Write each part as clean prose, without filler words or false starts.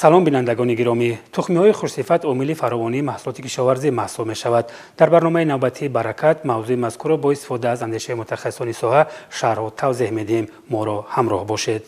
Салом, бинандагони гиромӣ. Тухмиҳои хушсифат омили фаровонии маҳсулоти кишоварзӣ маҳсуб мешавад. Дар барномаи навбатии «Баракат» мавзӯи мазкурро бо истифода аз андешаи мутахассисони соҳа шарҳу тавзеҳ медиҳем. Моро ҳамроҳ бошед.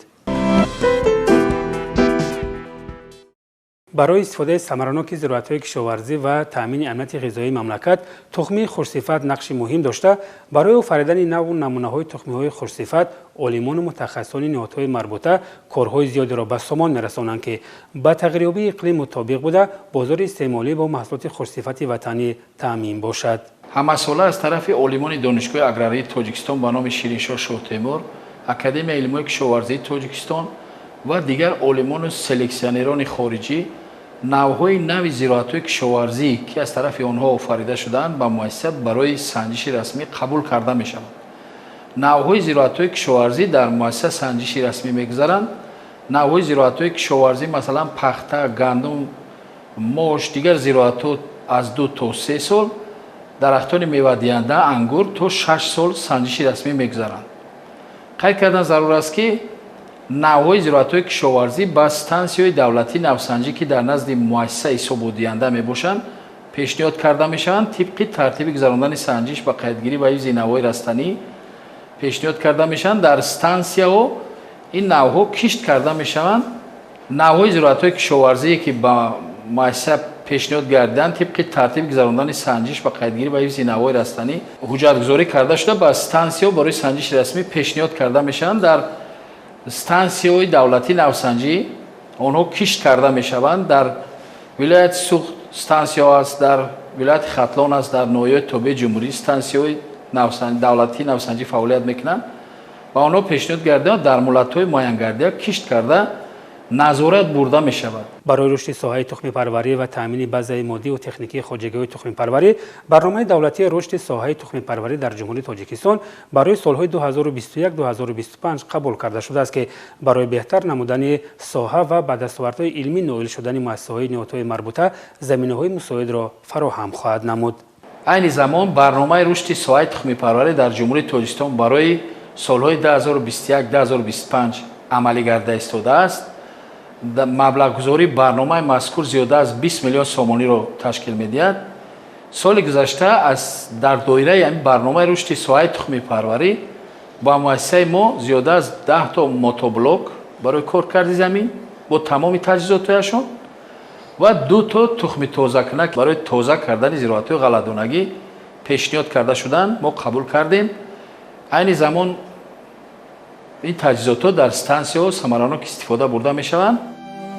Барои истифодаи самараноки зироатҳои кишоварзӣ ва таъмини амнияти ғизоии мамлакат тухмии хушсифат нақши муҳим дошта, барои офаридани наву намунаҳои тухмиҳои хушсифат олимону мутахассисони ниҳодҳои марбута корҳои зиёдеро ба сомон мерасонанд, ки ба тағйирёбии иқлим мутобиқ буда, бозори истеъмолӣ бо маҳсулоти хушсифати ватанӣ таъмин бошад. Ҳамасола аз тарафи олимони Донишгоҳи аграрии Тоҷикистон ба номи Шириншоҳ Шоҳтемур, Академияи илмҳои кишоварзии Тоҷикистон ва дигар олимону селексионерони хориҷӣ навъҳои нави зироатҳои кишоварзӣ, ки аз тарафи онҳо офарида шудаанд, ба муассиса барои санҷиши расмӣ қабул карда мешаванд. Навъҳои зироатҳои кишоварзӣ дар муассиса санҷиши расмӣ мегузаранд. Навъҳои зироатҳои кишоварзӣ, масалан, пахта, гандум, мош, дигар зироатҳо аз 2 то 3 сол, дарахтони мевадиҳанда, ангур то 6 сол санҷиши расмӣ мегузаранд. Қайд кардан зарур аст, ки навъҳои зироатҳои кишоварзӣ ба стансияҳои давлатии навсанҷӣ, ки дар назди муассиса ҳисоботдиҳанда мебошанд, пешниҳод карда мешаванд. Тибқи тартиби гузарондани санҷиш ба қайдгирӣ ва ҳифзи навъҳои растанӣ пешниҳод карда мешаванд. Дар стансияҳо ин навъҳо кишт карда мешаванд. Навъҳои зироатҳои кишоварзие, ки ба муассиса пешниҳод гардиданд, тибқи тартиби гузарондани санҷиш ба қайдгирӣ ва ҳифзи навъҳои растанӣ ҳуҷҷатгузорӣ карда шуда, ба стансияҳо барои санҷиши расмӣ пешниҳод карда мешаванд. Дар стансияҳои давлатии навсанҷӣ онҳо кишт карда мешаванд. Дар вилояти Суғд стансияҳо аст, дар вилояти Хатлон аст, дар ноҳияҳои тобеи ҷумҳурӣ стансияҳои давлатии навсанҷӣ фаъолият мекунанд ва онҳо пешниҳод гардида, дар муҳлатҳои муайянгардида кишт карда, назорат бурда мешавад. Барои рушди соҳаи тухмипарварӣ ва таъмини базаи моддиву техникии хоҷагиҳои тухмипарварӣ барномаи давлатии рушди соҳаи тухмипарварӣ дар Ҷумҳурии Тоҷикистон барои солҳои 2021-2025 қабул карда шудааст, ки барои беҳтар намудани соҳа ва ба дастовардҳои илмӣ ноил шудани муассисаҳои ниҳодҳои марбута заминаҳои мусоидро фароҳам хоҳад намуд. Айни замон барномаи рушди соҳаи тухмипарварӣ дар Ҷумҳурии Тоҷикистон барои солҳои 2021-2025 амалӣ гарда истодааст. Маблағгузории барномаи мазкур зиёда аз 20 миллион сомониро ташкил медиҳад. Соли гузашта аз дар доираи ҳамин барномаи рушди соҳаи тухмипарварӣ ба муассисаи мо зиёда аз 10 то мотоблок барои коркарди замин бо тамоми таҷҳизотҳояшон ва ду то тухми тозакунак барои тоза кардани зироатҳои ғалладонагӣ пешниҳод карда шуданд. Мо қабул кардем. Айни замон ин таҷҳизотҳо дар стансияҳо самаранок истифода бурда мешаванд.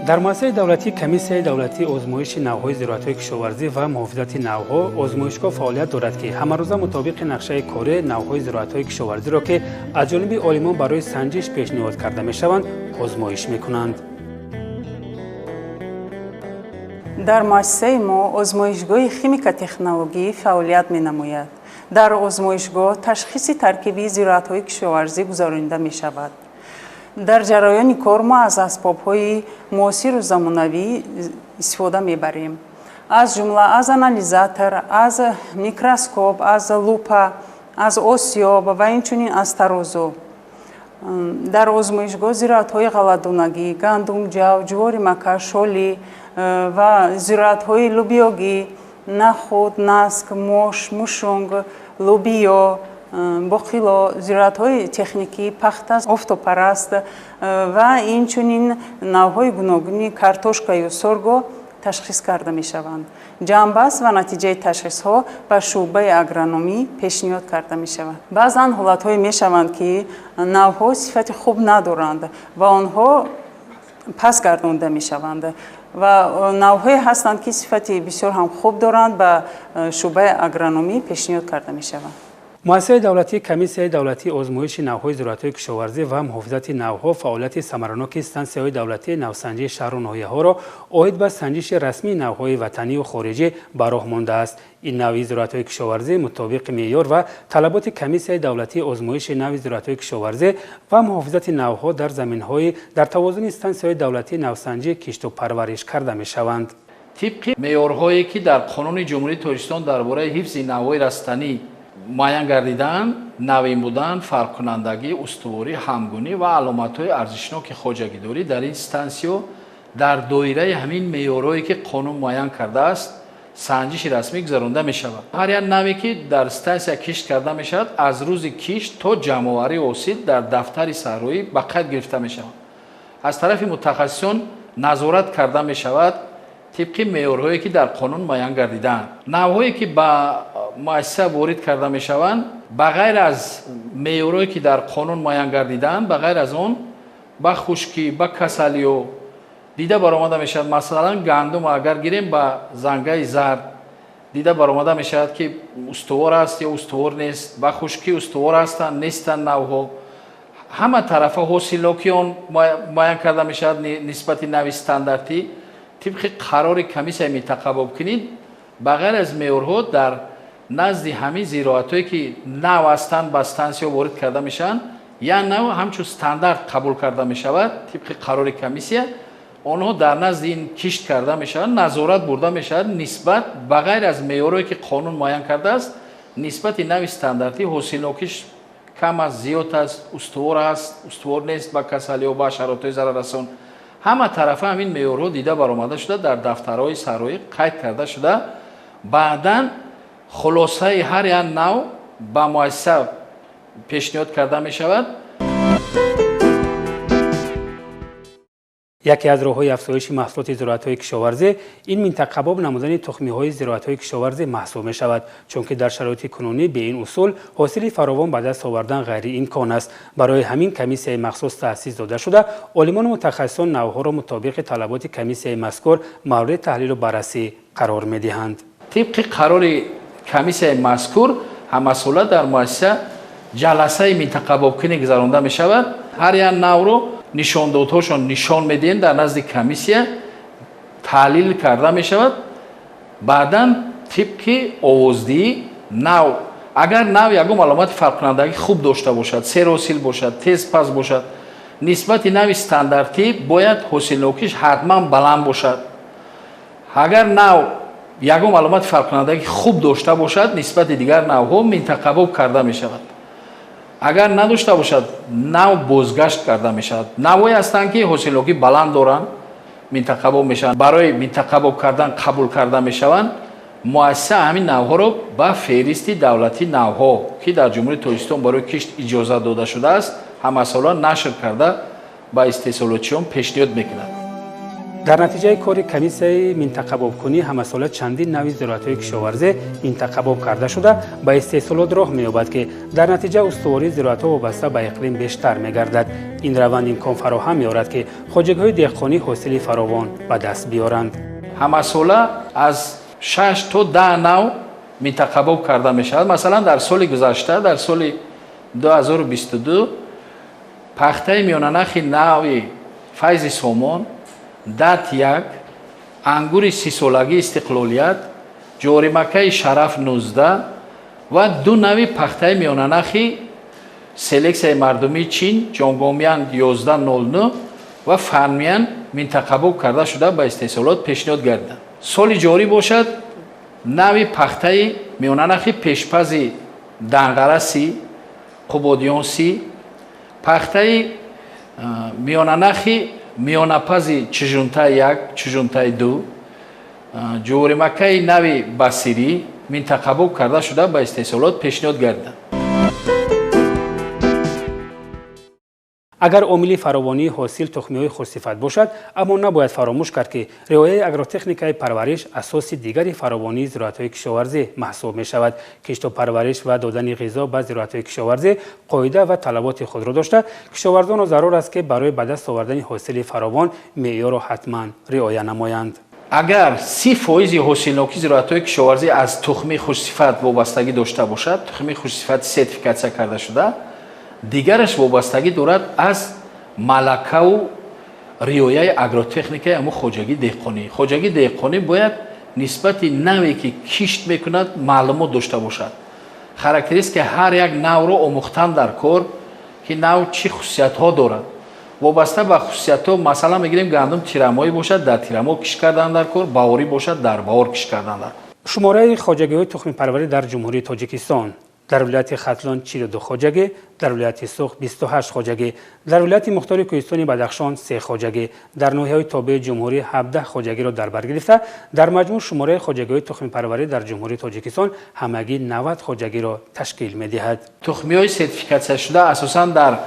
Дар муассисаи давлатии Комиссияи давлатии озмоиши навъҳои зироатҳои кишоварзӣ ва муҳофизати навъҳо озмоишгоҳ фаъолият дорад, ки ҳамарӯза мутобиқи нақшаи корӣ навъҳои зироатҳои кишоварзиро, ки аз ҷониби олимон барои санҷиш пешниҳод карда мешаванд, озмоиш мекунанд. Дар муассисаи мо озмоишгоҳи химика-технологӣ фаъолият менамояд. Дар озмоишгоҳ ташхиси таркибии зироатҳои кишоварзӣ гузаронида мешавад. Дар ҷараёни кор мо аз асбобҳои муосиру замонавӣ истифода мебарем, аз ҷумла аз анализатор, аз микроскоп, аз лупа, аз осиёб ва инчунин аз тарозу. Дар озмоишгоҳ зироатҳои ғалладонагӣ, гандум, ҷав, ҷувори мака, шолӣ ва зироатҳои лӯбиёгӣ, нахуд, наск, мош, мушунг, лӯбиё, боқило, зироатҳои техникӣ, пахта, офтобпараст ва инчунин навъҳои гуногуни картошкаю сорго ташхис карда мешаванд. Ҷамъбаст ва натиҷаи ташхисҳо ба шӯъбаи агрономӣ пешниҳод карда мешавад. Баъзан ҳолатҳое мешаванд, ки навъҳо сифати хуб надоранд ва онҳо пас гардонда мешаванд, ва навъҳое ҳастанд, ки сифати бисёр ҳам хуб доранд, ба шӯъбаи агрономӣ пешниҳод карда мешаванд. Муассисаи давлатии Комиссияи давлатии озмоиши навъҳои зироатҳои кишоварзӣ ва муҳофизати навъҳо фаъолияти самараноки стансияҳои давлатии навсанҷии шаҳру ноҳияҳоро оид ба санҷиши расмии навъҳои ватанию хориҷӣ ба роҳ мондааст. Ин навъи зироатҳои кишоварзӣ мутобиқи меъёр ва талаботи Комиссияи давлатии озмоиши нави зироатҳои кишоварзӣ ва муҳофизати навъҳо дар заминҳои дар тавозуни стансияҳои давлатии навсанҷӣ кишту парвариш карда мешаванд. Тибқи меъёрҳое, ки дар Қонуни Ҷумҳурии Тоҷикистон дар бораи ҳифзи навъҳои растанӣ муайян гардидаанд, навин будан, фарқкунандагӣ, устуворӣ, ҳамгунӣ ва аломатҳои арзишноки хоҷагидорӣ, дар ин стансиё Дар доираи ҳамин меъёрҳое, ки қонун муайян кардааст, санҷиши расмӣ гузаронда мешавад. Ҳар як наве, ки дар стансия кишт карда мешавад, аз рӯзи кишт то ҷамъоварии ҳосил дар дафтари саҳроӣ ба қайд гирифта мешавад. Аз тарафи мутахассисон назорат карда мешавад тибқи меъёрҳое, ки дар қонун муайян гардидаанд. Навъҳое, ки ба муассиса ворид карда мешаванд, ба ғайр аз меъёрҳое, ки дар қонун муайян гардидаанд, ба ғайр аз он ба хушкӣ, ба касалиҳо дида баромада мешавад. Масалан, гандум агар гирем, ба зангаи зард дида баромада мешавад, ки устувор аст ё устувор нест, ба хушкӣ устувор ҳастанд, нестанд навъҳо. Ҳама тарафа ҳосилнокии он муайян карда мешавад нисбати нави стандартӣ. Тибқи қарори комиссияи минтақабобкунӣ, ба ғайр аз меъёрҳо, дар назди ҳамин зироатҳое, ки нав ҳастанд, ба стансия ворид карда мешаванд, як нав ҳамчун стандарт қабул карда мешавад. Тибқи қарори комиссия онҳо дар назди ин кишт карда мешаванд, назорат бурда мешавад нисбат ба ғайр аз меъёрҳое, ки қонун муайян кардааст, нисбати нави стандартӣ ҳосилнокиш кам аст, зиёд аст, устувор аст, устувор нест ба касалиҳо, ба ҳашаротҳои зараррасон. Ҳама тарафа ҳамин меъёрҳо дида баромада шуда, дар дафтарҳои саҳроӣ қайд карда шуда, баъдан хулосаи ҳар як нав ба муассиса пешниҳод карда мешавад. Яке аз роҳҳои афзоиши маҳсулоти зироатҳои кишоварзӣ ин минтақабоб намудани тухмиҳои зироатҳои кишоварзӣ маҳсуб мешавад, чунки дар шароити кунунӣ бе ин усул ҳосили фаровон ба даст овардан ғайриимкон аст. Барои ҳамин комиссияи махсус таъсис дода шуда, олимону мутахассисон навъҳоро мутобиқи талаботи комиссияи мазкур мавриди таҳлилу баррасӣ қарор медиҳанд. Тибқи қарори комиссияи мазкур ҳамасола дар муассиса ҷаласаи минтақабобкунӣ гузаронда мешавад. Ҳар як навъро нишондодҳошон нишон медиҳем, дар назди комиссия таҳлил карда мешавад. Баъдан тибқи овоздиҳӣ нав, агар нав ягон аломати фарқкунандагӣ хуб дошта бошад, серҳосил бошад, тезпаз бошад, нисбати нави стандартӣ бояд ҳосилнокиш ҳатман баланд бошад. Агар нав ягон аломати фарқкунандагӣ хуб дошта бошад, нисбати дигар навъҳо минтақабоб карда мешавад. Агар надошта бошад, нав бозгашт карда мешавад. Навъҳое ҳастанд, ки ҳосилнокӣ баланд доранд, минтақабоб мешаванд, барои минтақабоб кардан қабул карда мешаванд. Муассиса ҳамин навъҳоро ба феҳристи давлатии навъҳо, ки дар Ҷумҳурии Тоҷикистон барои кишт иҷозат дода шудааст, ҳамасола нашр карда ба истеҳсолотчиён пешниҳод мекунад. Дар натиҷаи кори комиссияи минтақабобкунӣ ҳамасола чандин нави зироатҳои кишоварзӣ минтақабоб карда шуда, ба истеҳсолот роҳ меёбад, ки дар натиҷа устувории зироатҳо вобаста ба иқлим бештар мегардад. Ин раванд имкон фароҳам меорад, ки хоҷагиҳои деҳқонӣ ҳосили фаровон ба даст биёранд. Ҳамасола аз 6 то 10 нав минтақабоб карда мешавад. Масалан, дар соли гузашта, дар соли 2022, пахтаи миёнанахи нави Файзи Сомон, дат 1, ангури сисолагии Истиқлолият, ҷоримакаи Шараф 19 ва ду нави пахтаи миёнанахи селексияи мардумии Чин Ҷонгомян 1109 ва Фанмян минтақабоб карда шуда ба истеҳсолот пешниҳод гардиданд. Соли ҷорӣ бошад, нави пахтаи миёнанахи пешпази Данғара 30, Қубодиён 30, пахтаи миёнанахи миёнапази Чижунтай 1, Чижунтай 2, ҷоримакаи нави Басирӣ минтақабоб карда шуда ба истеҳсолот пешниҳод гардиданд. Агар омили фаровонии ҳосил тухмиҳои хушсифат бошад, аммо набояд фаромӯш кард, ки риояи агротехникаи парвариш асоси дигари фаровонии зироатҳои кишоварзӣ маҳсуб мешавад. Кишту парвариш ва додани ғизо ба зироатҳои кишоварзӣ қоида ва талаботи худро дошта, кишоварзонро зарур аст, ки барои ба даст овардани ҳосили фаровон меъёрро ҳатман риоя намоянд. Агар 30% ҳосилнокии зироатҳои кишоварзӣ аз тухми хушсифат вобастагӣ дошта бошад, тухми хушсифати сертификатсия карда шуда, дигараш вобастагӣ дорад аз малакаву риояи агротехникаи ҳамун хоҷагии деҳқонӣ. Хоҷагии деҳқонӣ бояд нисбати наве, ки кишт мекунад, маълумот дошта бошад. Характеристикаи ҳар як навро омӯхтан дар кор, ки нав чӣ хусусиятҳо дорад. Вобаста ба хусусиятҳо, масалан мегирем, гандум тирамоҳӣ бошад, дар тирамоҳ кишт кардан дар кор, баҳорӣ бошад, дар баҳор кишт кардан дар кор. Шумораи хоҷагиҳои тухмипарварӣ дар Ҷумҳурии Тоҷикистон Дар вилояти Хатлон 42 хоҷагӣ, дар вилояти Суғд 28 хоҷагӣ, дар вилояти мухтори Кӯҳистони Бадахшон 3 хоҷагӣ, дар ноҳияҳои тобеи ҷумҳурӣ 17 хоҷагиро дар бар гирифта, дар маҷмӯъ шумораи хоҷагиҳои тухмипарварӣ дар Ҷумҳурии Тоҷикистон ҳамагӣ 90 хоҷагиро ташкил медиҳад. Тухмиҳои сертификатсияшуда асосан дар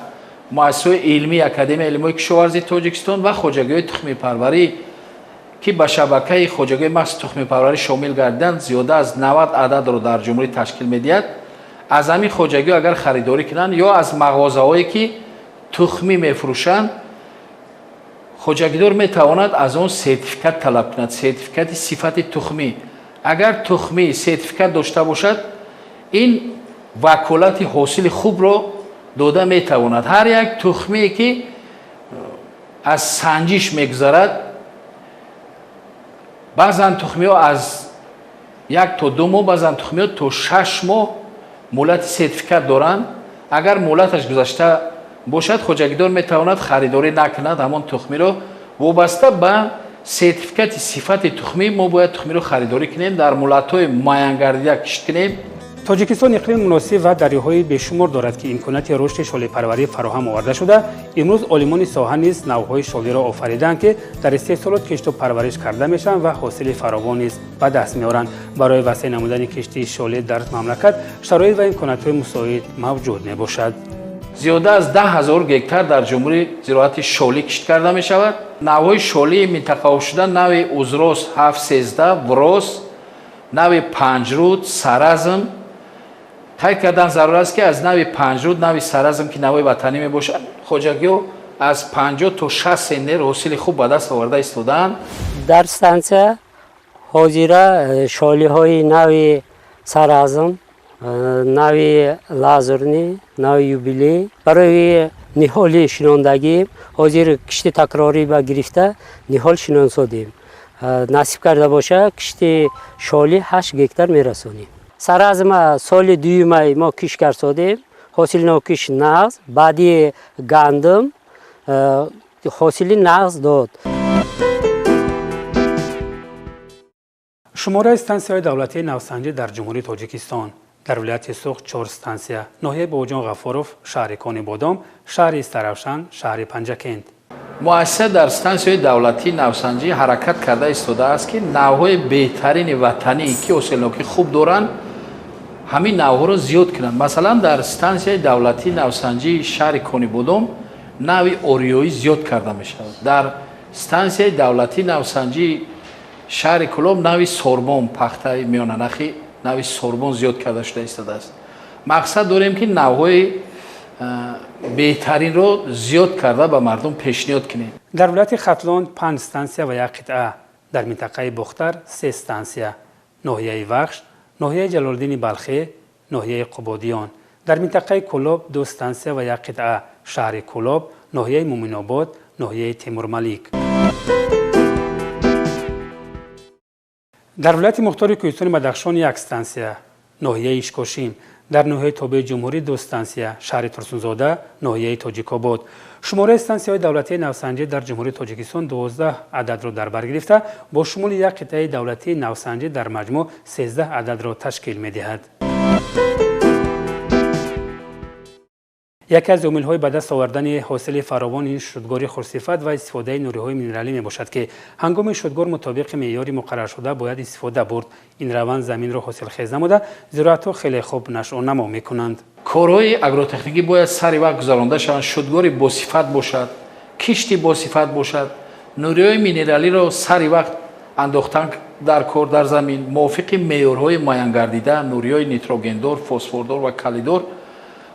муассисаҳои илмии Академияи илмҳои кишоварзии Тоҷикистон ва хоҷагиҳои тухмипарварӣ, ки ба шабакаи хоҷагиҳои махсуси тухмипарварӣ шомил гардиданд, зиёда аз 90 ададро дар ҷумҳурӣ ташкил медиҳад. Аз ҳамин хоҷагиҳо агар харидорӣ кунанд ё аз мағозаҳое ки тухмӣ мефурӯшанд, хоҷагидор метавонад аз он сертификат талаб кунад, сертификати сифати тухмӣ. Агар тухмӣ сертификат дошта бошад, ин ваколати ҳосили хубро дода метавонад. Ҳар як тухмие ки аз санҷиш мегузарад, баъзан тухмиҳо аз 1 то 2 моҳ, баъзан тухмиҳо то 6 моҳ муҳлати сертификат доранд. Агар муҳлаташ гузашта бошад, хоҷагидор метавонад харидорӣ накунад ҳамон тухмиро. Вобаста ба сертификати сифати тухмӣ мо бояд тухмиро харидорӣ кунем, дар муҳлатҳои муайянгардида кишт кунем. Тоҷикистон иқлими муносиб ва дарёҳои бешумор дорад, ки имконияти рушди шолипарварӣ фароҳам оварда шуда, имрӯз олимони соҳа низ навъҳои шолиро офаридаанд, ки дар истеҳсолот кишту парвариш карда мешаванд ва ҳосили фаровон низ ба даст меоранд. Барои васеъ намудани кишти шолӣ дар мамлакат шароит ва имкониятҳои мусоид мавҷуд мебошад. Зиёда аз 10 000 гектар дар ҷумҳурӣ зироати шолӣ кишт карда мешавад. Навъҳои шолии минтақаобшуда нави Узрос 713, Врос, нави Панҷруд, Саразм. Қайд кардан зарур аст, ки аз нави Панҷруд, нави Саразм, ки навъи ватанӣ мебошад, хоҷагиҳо аз 50 то 60 центнер ҳосили хуб ба даст оварда истодаанд. Дар стансия ҳозира шолиҳои нави Саразм, нави Лазурни, нави Юбилей барои ниҳоли шинондагӣ ҳозир кишти такрорӣ ба гирифта ниҳол шинонсодем. Насиб карда боша, кишти шоли 8 гектар мерасонем. Саразма соли дуюмай мо кишт карсодем, ҳосилнокиш нағз, баъди гандум ҳосили нағз дод. Шумораи стансияҳои давлатии навсанҷӣ дар Ҷумҳурии Тоҷикистон: дар вилояти Суғд 4 стансия, ноҳияи Бобоҷон Ғафуров, шаҳри Конибодом, шаҳри Истаравшан, шаҳри Панҷакент. Муассиса дар стансияҳои давлатии навсанҷӣ ҳаракат карда истодааст, ки навъҳои беҳтарини ватанӣ, ки ҳосилнокӣ хуб доранд, ҳамин навъҳоро зиёд кунанд. Масалан, дар стансияи давлатии навсанҷии шаҳри Конибодом нави ориёӣ зиёд карда мешавад. Дар стансияи давлатии навсанҷии шаҳри Кӯлоб нави Сорбон, пахтаи миёнанахи нави Сорбон зиёд карда шуда истодааст. Мақсад дорем, ки навъҳои беҳтаринро зиёд карда ба мардум пешниҳод кунем. Дар вилояти Хатлон 5 стансия ва 1 қитъа, дар минтақаи Бохтар 3 стансия, ноҳияи Вахш, ноҳияи Ҷалолиддини Балхӣ, ноҳияи Қубодиён. Дар минтақаи Кӯлоб 2 стансия ва 1 қитъа, шаҳри Кӯлоб, ноҳияи Муминобод, ноҳияи Темурмалик. Дар вилояти мухтори Кӯҳистони Бадахшон 1 стансия, ноҳияи Ишкошим. Дар ноҳияи тобеи ҷумҳурӣ 2 стансия, шаҳри Турсунзода, ноҳияи Тоҷикобод. Шумораи стансияҳои давлатии навсанҷӣ дар Ҷумҳурии Тоҷикистон 12 ададро дар бар гирифта, бо шумули 1 қитъаи давлатии навсанҷӣ дар маҷмӯъ 13 ададро ташкил медиҳад. Яке аз омилҳои ба даст овардани ҳосили фаровон ин шудгори хушсифат ва истифодаи нуриҳои минералӣ мебошад, ки ҳангоми шудгор мутобиқи меъёри муқарраршуда бояд истифода бурд. Ин раванд заминро ҳосилхез намуда, зироатҳо хеле хуб нашъунамо мекунанд. Корҳои агротехникӣ бояд сари вақт гузаронда шаванд, шудгори босифат бошад, кишти босифат бошад, нуриҳои минералиро сари вақт андохтан дар кор дар замин мувофиқи меъёрҳои муайянгардида, нуриҳои нитрогендор, фосфордор ва калидор.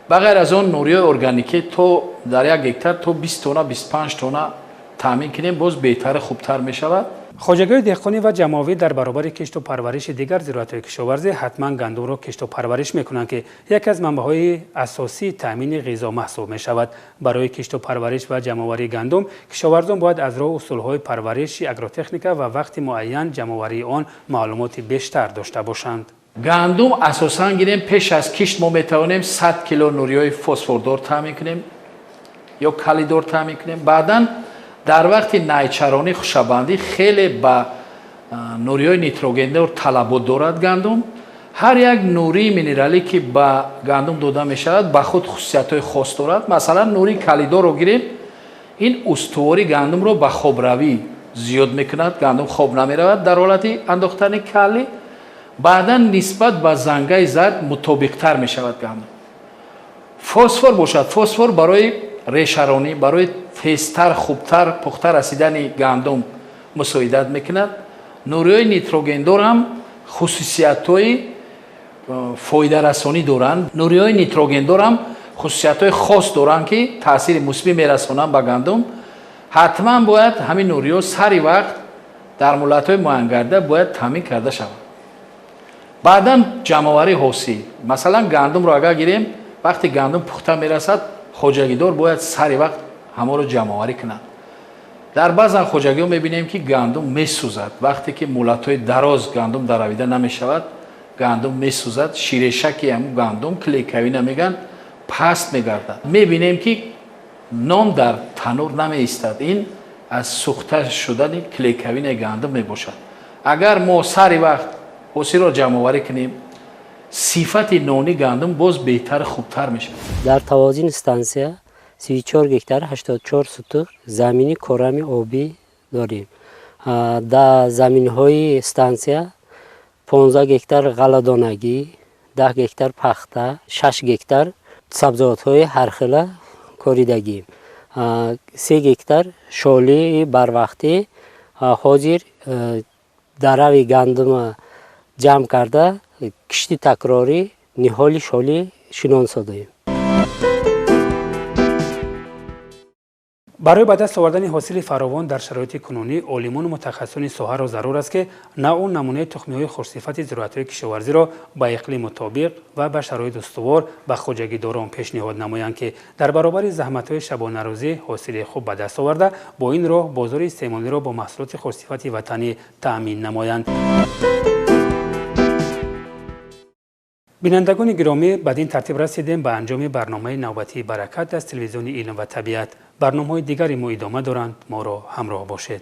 Ба ғайр аз он, нуриҳои органикӣ то дар 1 гектар то 20 тонна, 25 тонна таъмин кунем, боз беҳтару хубтар мешавад. Хоҷагиҳои деҳқонӣ ва ҷамъовӣ дар баробари кишту парвариши дигар зироатҳои кишоварзӣ ҳатман гандумро кишту парвариш мекунанд, ки яке аз манбаъҳои асосии таъмини ғизо маҳсуб мешавад. Барои кишту парвариш ва ҷамъоварии гандум кишоварзон бояд аз роҳ усулҳои парвариши агротехника ва вақти муайян ҷамъоварии он маълумоти бештар дошта бошанд. Гандум асосан гирем, пеш аз кишт мо метавонем 100 кило нуриҳои фосфордор таъмин кунем ё калидор таъмин кунем. Баъдан дар вақти найчаронӣ, хушабандӣ хеле ба нуриҳои нитрогендор талабот дорад гандум. Ҳар як нурии минералӣ ки ба гандум дода мешавад, ба худ хусусиятҳои хос дорад. Масалан, нурии калидорро гирем, ин устувори гандумро ба хобравӣ зиёд мекунад, гандум хоб намеравад дар ҳолати андохтани калӣ. Баъдан нисбат ба зангаи зард мутобиқтар мешавад гандум. Фосфор бошад, фосфор барои решаронӣ, барои тезтар, хубтар пухта расидани гандум мусоидат мекунад. Нуриҳои нитрогендор ҳам хусусиятҳои фоидарасонӣ доранд. Нуриҳои нитрогендор ҳам хусусиятҳои хос доранд, ки таъсири мусбӣ мерасонанд ба гандум. Ҳатман бояд ҳамин нуриҳо сари вақт дар муҳлатҳои муайянгарда бояд таъмин карда шаванд. Баъдан ҷамъоварии ҳосил. Масалан, гандумро агар гирем, вақте гандум пухта мерасад, хоҷагидор бояд сари вақт ҳамонро ҷамъоварӣ кунад. Дар баъзан хоҷагиҳо мебинем, ки гандум месӯзад. Вақте ки муҳлатҳои дароз гандум даравида намешавад, гандум месӯзад, ширешаки ҳамун гандум, клейковина мегӯянд, паст мегардад. Мебинем, ки нон дар танур намеистад. Ин аз сӯхта шудани клейковинаи гандум мебошад. Агар мо сари вақт ҳосилро ҷамъоварӣ кунем, сифати нони гандум боз беҳтар, хубтар мешавад. Дар тавозини стансия 34 гектар 84 сутух замини корами обӣ дорем. Дар заминҳои стансия 15 гектар ғалладонагӣ, 10 гектар пахта, 6 гектар сабзавотҳои ҳархела коридагӣ, 3 гектар шолии барвақтӣ. Ҳозир дарави гандума ҷамъ карда, кишти такрорӣ ниҳоли шолӣ шинонсодаем. Барои ба даст овардани ҳосили фаровон дар шароити кунунӣ олимону мутахассисони соҳаро зарур аст, ки навъу намунаи тухмиҳои хушсифати зироатҳои кишоварзиро ба иқлим мутобиқ ва ба шароит устувор ба хоҷагидорон пешниҳод намоянд, ки дар баробари заҳматҳои шабонарӯзӣ ҳосили хуб ба даст оварда, бо ин роҳ бозори истеъмолиро бо маҳсулоти хушсифати ватанӣ таъмин намоянд. Бинандагони гиромӣ, бад ин тартиб расидем ба анҷоми барномаи навбатии Баракат аз телевизиони Илм ва табиат. Барномаҳои дигари мо идома доранд, моро ҳамроҳ бошед.